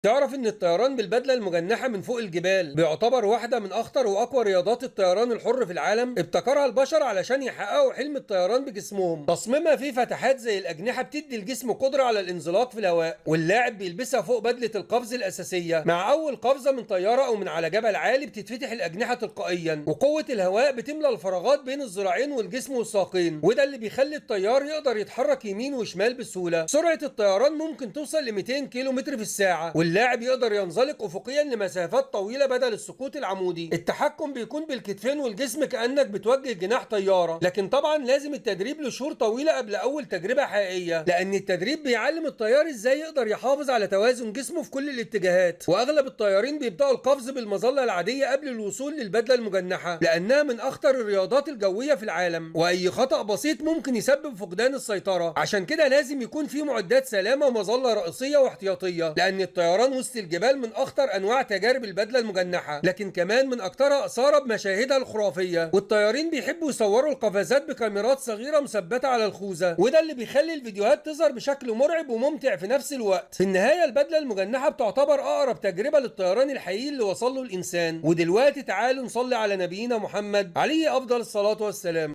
تعرف ان الطيران بالبدله المجنحه من فوق الجبال بيعتبر واحدة من اخطر واقوى رياضات الطيران الحر في العالم. ابتكرها البشر علشان يحققوا حلم الطيران بجسمهم. تصميمها فيه فتحات زي الاجنحة بتدي الجسم قدره على الانزلاق في الهواء، واللاعب بيلبسها فوق بدله القفز الاساسية. مع اول قفزه من طيارة او من على جبل عالي بتتفتح الاجنحة تلقائيا، وقوه الهواء بتملى الفراغات بين الذراعين والجسم والساقين، وده اللي بيخلي الطيار يقدر يتحرك يمين وشمال بسهولة. سرعة الطيران ممكن توصل ل 200 كيلو متر في الساعة، واللاعب يقدر ينزلق افقيا لمسافات طويلة بدل السقوط العمودي. التحكم بيكون بالكتفين والجسم كانك بتوجه جناح طيارة، لكن طبعا لازم التدريب لشهور طويلة قبل اول تجربه حقيقية، لان التدريب بيعلم الطيار ازاي يقدر يحافظ على توازن جسمه في كل الاتجاهات. واغلب الطيارين بيبداوا القفز بالمظله العادية قبل الوصول للبدله المجنحه، لانها من اخطر الرياضات الجوية في العالم، واي خطا بسيط ممكن يسبب فقدان السيطرة. عشان كده لازم يكون في معدات سلامه ومظله رئيسية واحتياطيه، لان الطيران وسط الجبال من اخطر انواع تجارب البدلة المجنحه، لكن كمان من اكثرها اثاره بمشاهدها الخرافية. والطيارين بيحبوا يصوروا القفزات بكاميرات صغيرة مثبتة على الخوذه، وده اللي بيخلي الفيديوهات تظهر بشكل مرعب وممتع في نفس الوقت. في النهاية البدلة المجنحه بتعتبر اقرب تجربه للطيران الحقيقي اللي وصل له الانسان. ودلوقتي تعالوا نصلي على نبينا محمد عليه افضل الصلاة والسلام.